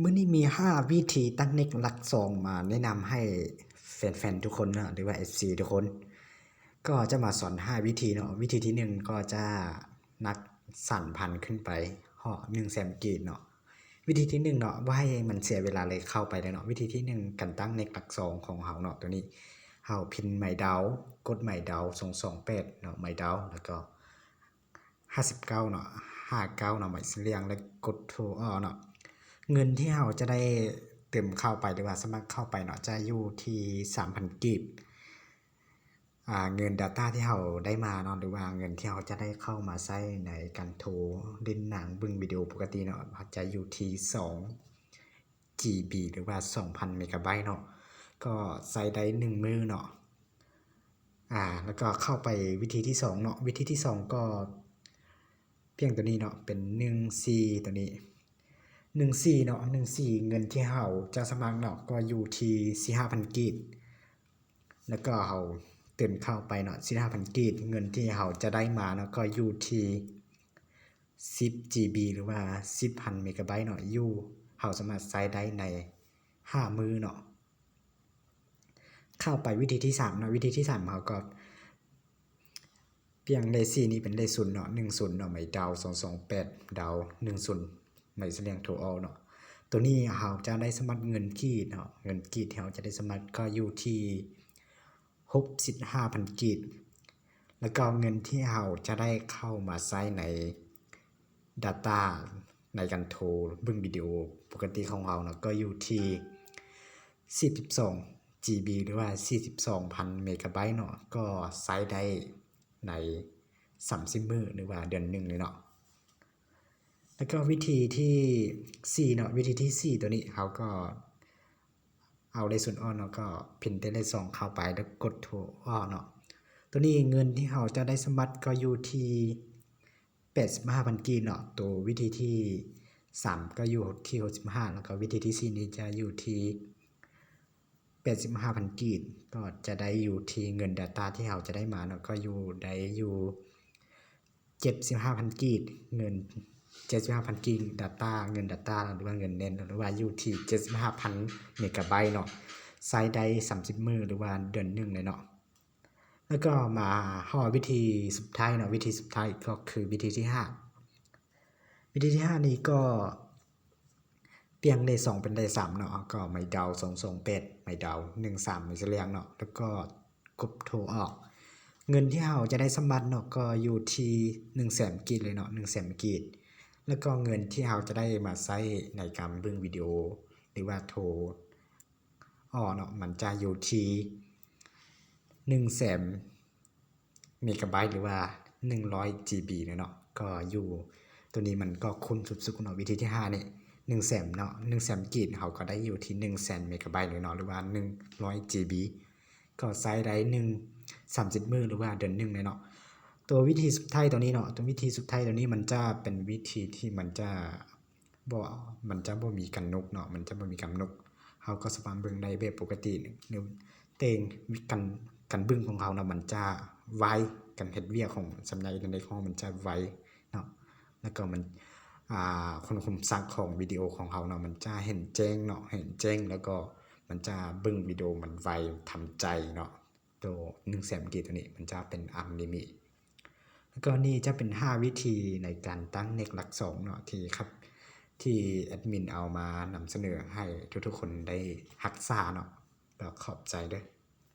ມື້ນີ້ມີຫ້າວິທີຕັ້ງເນັດຫຼັກສອງມາແນະນຳໃຫ້ແຟນໆທຸກຄົນເນາະ ຫຼືວ່າເອັຟຊີທຸກຄົນ ກໍຈະມາສອນຫ້າວິທີເນາະ. ວິທີທີໜຶ່ງກໍຈະນັບສາມພັນຂຶ້ນໄປຮອດໜຶ່ງແສນກີບເນາະ. ວິທີທີໜຶ່ງເນາະ ບໍ່ໃຫ້ມັນເສຍເວລາເລີຍ ເຂົ້າໄປເລີຍເນາະ. ວິທີທີໜຶ່ງ ການຕັ້ງເນັດຫຼັກສອງຂອງເຮົາເນາະ ໂຕນີ້ເຮົາພິມໄມດາວ ກົດໄມດາວສອງສອງແປດເນາະ ໄມດາວ ແລ້ວກໍ ຫ້າສິບເກົ້າເນາະ ຫ້າເກົ້າເນາະ ໝາຍສະຫຼຽງ ແລະ ກົດໂທອອກເນາະ. ເງິນທີ່ເຮົາຈະໄດ້ເຕີມເຂົ້າໄປ ຫຼືວ່າສະໝັກເຂົ້າໄປເນາະ ຈະຢູ່ທີ່ສາມພັນກີບ. ອາ ເງິນດາຕ້າທີ່ເຮົາໄດ້ມາເນາະ ຫຼືວ່າເງິນທີ່ເຮົາຈະໄດ້ເຂົ້າມາໃຊ້ໃນການໂທ, ຫຼິ້ນໜັງ, ເບິ່ງວິດີໂອປົກກະຕິເນາະ ຈະຢູ່ທີ່ສອງ ຈີບີ ຫຼືວ່າສອງພັນເມກາໄບເນາະ ກໍໃຊ້ໄດ້ໜຶ່ງມື້ເນາະ. ອາ ແລ້ວກໍເຂົ້າໄປວິທີທີສອງເນາະ. ວິທີທີສອງກໍພຽງໂຕນີ້ເນາະ ເປັນໜຶ່ງສີ່ໂຕນີ້ ໜຶ່ງສີ່ເນາະ ໜຶ່ງສີ່ ເງິນທີ່ເຮົາຈະສະໝັກເນາະ ກໍຢູ່ທີ່ສີ່ຫ້າພັນກີບ. ແລ້ວກໍເຮົາເຕີມເຂົ້າໄປເນາະ ສີ່ຫ້າພັນກີບ ເງິນທີ່ເຮົາຈະໄດ້ມາເນາະ ກໍຢູ່ທີ່ ສິບຈີບີ ຫຼືວ່າສິບພັນເມກາໄບເນາະ ຢູ່ ເຮົາສາມາດໃຊ້ໄດ້ໃນຫ້າມື້ເນາະ. ເຂົ້າໄປວິທີທີສາມເນາະ ວິທີທີສາມ ເຮົາກໍປ່ຽນເລກສີ່ນີ້ເປັນເລກສູນເນາະ ໜຶ່ງສູນເນາະ ໄມດາວສອງສອງແປດ ດາວໜຶ່ງສູນ ໝາຍສະຫຼຽງໂທອອກເນາະ. ໂຕນີ້ເຮົາຈະໄດ້ສາມາດເງິນກີບເນາະ ເງິນກີບທີ່ເຮົາຈະໄດ້ສາມາດກໍຢູ່ທີ່ ຫົກສິບຫ້າພັນກີບ ແລ້ວກໍເງິນທີ່ເຮົາຈະໄດ້ເຂົ້າມາໃຊ້ໃນດາຕ້າ ໃນການໂທເບິ່ງວິດີໂອປົກກະຕິຂອງເຮົາເນາະ ກໍຢູ່ທີ່ສີ່ສິບສອງຈີບີ ຫຼືວ່າສີ່ສິບສອງພັນເມກາໄບເນາະ ກໍໃຊ້ໄດ້ໃນສາມສິບມື້ ຫຼືວ່າເດືອນໜຶ່ງເລີຍເນາະ. ແລ້ວກໍວິທີທີສີ່ເນາະ ວິທີທີສີ່ໂຕນີ້ເຮົາກໍ ເອົາເລກສູນອອກເນາະ ກໍພິມແຕ່ເລກສອງເຂົ້າໄປ ແລ້ວກົດໂທອອກເນາະ. ໂຕນີ້ເງິນທີ່ເຮົາຈະໄດ້ສະໝັກກໍຢູ່ທີ່ແປດສິບຫ້າພັນກີບເນາະ ໂຕວິທີທີສາມກໍຢູ່ທີ່ຫົກສິບຫ້າ ແລ້ວກໍວິທີທີສີ່ນີ້ຈະຢູ່ທີ່ແປດສິບຫ້າພັນກີບ ກໍຈະໄດ້ຢູ່ທີ່ເງິນດາຕ້າທີ່ເຮົາຈະໄດ້ມາເນາະ ກໍຢູ່ ໄດ້ຢູ່ ເຈັດສິບຫ້າພັນກີບ ເງິນເຈັດສິບຫ້າພັນກີບ ດາຕ້າ ເງິນດາຕ້າ ຫຼືວ່າເງິນເນັດ ຫຼືວ່າຢູ່ທີ່ເຈັດສິບຫ້າພັນເມກາໄບເນາະ ໃຊ້ໄດ້ສາມສິບມື້ ຫຼືວ່າເດືອນໜຶ່ງເລີຍເນາະ. ແລ້ວກໍມາຮອດວິທີສຸດທ້າຍເນາະ ວິທີສຸດທ້າຍກໍຄືວິທີທີຫ້າ ວິທີທີຫ້ານີ້ກໍ ປ່ຽນເລກສອງເປັນເລກສາມເນາະ ກໍໄມດາວສອງສອງແປດ ໄມດາວໜຶ່ງສາມ ໄມສະຫຼຽງເນາະ ແລ້ວກໍກົດໂທອອກ. ເງິນທີ່ເຮົາຈະໄດ້ສະໝັກເນາະ ກໍຢູ່ທີ່ໜຶ່ງແສນກີບເລີຍເນາະ ໜຶ່ງແສນກີບ ແລ້ວກໍເງິນທີ່ເຮົາຈະໄດ້ມາໃຊ້ໃນການເບິ່ງວິດີໂອ ຫຼືວ່າໂທ ອໍ ເນາະ ມັນຈະຢູ່ທີ່ໜຶ່ງແສນເມກາໄບ ຫຼືວ່າໜຶ່ງຮ້ອຍຈີບີເນາະ ກໍຢູ່ ໂຕນີ້ມັນກໍຄຸ້ມສຸດໆເນາະ ວິທີທີຫ້ານີ້ ໜຶ່ງແສນເນາະ ໜຶ່ງແສນກີບ ເຮົາກໍໄດ້ຢູ່ທີ່ໜຶ່ງແສນເມກາໄບເລີຍເນາະ ຫຼືວ່າໜຶ່ງຮ້ອຍຈີບີ ກໍໃຊ້ໄດ້ໜຶ່ງ ສາມສິບມື້ ຫຼືວ່າເດືອນໜຶ່ງເລີຍເນາະ. ໂຕວິທີສຸດທ້າຍໂຕນີ້ເນາະ ໂຕວິທີສຸດທ້າຍໂຕນີ້ມັນຈະເປັນວິທີທີ່ມັນຈະ ບໍ່ ມັນຈະບໍ່ມີການນົກເນາະ ມັນຈະບໍ່ມີການນົກ ເຮົາກໍສາມາດເບິ່ງໄດ້ແບບປົກກະຕິ ຫຼື ແຕ່ງ ການ ການເບິ່ງຂອງເຮົານະ ມັນຈະໄວ ການເຮັດວຽກຂອງສຳຍາອິນເຕີເນັດຂອງເຮົາມັນຈະໄວເນາະ ແລ້ວກໍມັນ ອາ ຄວາມ ຄວາມຊັດຂອງວິດີໂອຂອງເຮົາເນາະ ມັນຈະເຫັນແຈ້ງເນາະ ເຫັນແຈ້ງ ແລ້ວກໍມັນຈະເບິ່ງວິດີໂອມັນໄວ ທັນໃຈເນາະ. ໂຕໜຶ່ງແສນກີບໂຕນີ້ມັນຈະເປັນອັນລິມິດ ແລ້ວກໍນີ້ຈະເປັນຫ້າວິທີໃນການຕັ້ງເນັດຫຼັກສອງເນາະ ທີ່ຄັບ ທີ່ແອດມິນເອົາມານຳສະເໜີໃຫ້ທຸກໆຄົນໄດ້ຮັກສາເນາະ ກໍຂອບໃຈເດີ້.